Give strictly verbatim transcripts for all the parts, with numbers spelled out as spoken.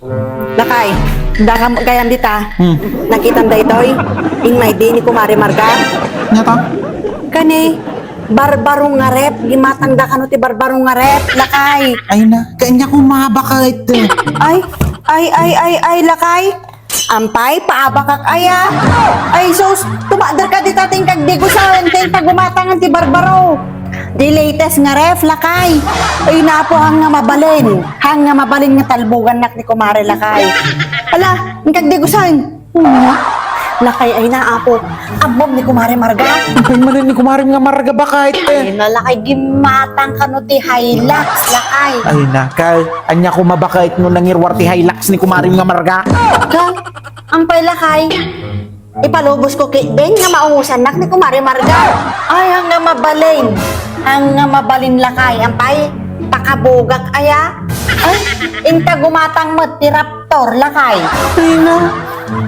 Lakay, dakam gayam dita. Hmm. Nakitam daytoy? Inmaydi ni Kumare Marga? Ania ta? Kani, barbaro nga ref, gimatangda kano ti barbaro nga ref, lakay. Ay na, kanya ko mabakait. Ay, ay, ay, ay, ay, lakay. Ampay, paabakak aya. Ay, sus, tumader ka dita, ting kagdigusaen, ting pagumatangan ti barbaro. The latest nga ref, lakay. Ay, napo, hang nga mabalin. Hang nga mabalin nga talbogannak ni Kumare, lakay. Ala, ting kagdigusaen. Lakay, ay na, apo. Ammom ni Kumare Marga? Ampay manen ni Kumare nga Marga, bakait. Ay na, lakay, gimatang kano ti Hilux, lakay. Ay na, kay, anya ko mabakait no nangiruar ti Hilux ni Kumare nga Marga? Kay, ampay, lakay. Ipalubos ko kidin nga maungusannak ni Kumare Marga. Ay, hang nga mabalin. Hang nga mabalin, lakay. Ampay, pakabugak aya. Ay, inta gumatang met ti Raptor, lakay. Ay na,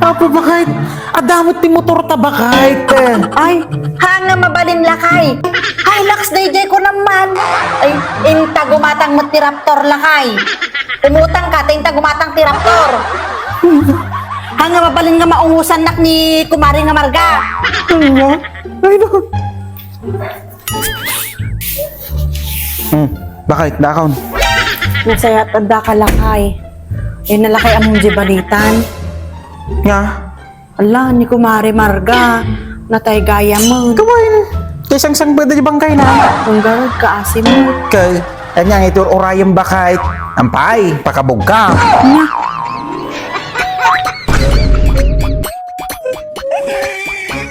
apo, bakait. Adamot ti motor ta, bakait. Ay, hang nga mabalin, lakay. Hilux daydiay ko naman. Ay, inta gumatang met ti Raptor, lakay. Umutang ka, ta inta gumatang ti Raptor. Hang nga mabalin nga maungusannak ni Kumare nga Marga. Ay na. Ay na. Hmm, bakait, dakon? Nasayat adda ka, lakay. Ay na, lakay, ammom di balitan? Nga? Ala, ni Kumare Marga, natay gayam. Gawain, kay sangsangbed di bangkay na. Ang garod ka, asim. Kay, anya nga itur urayem, bakait. Ampay, pakabugak. Nya,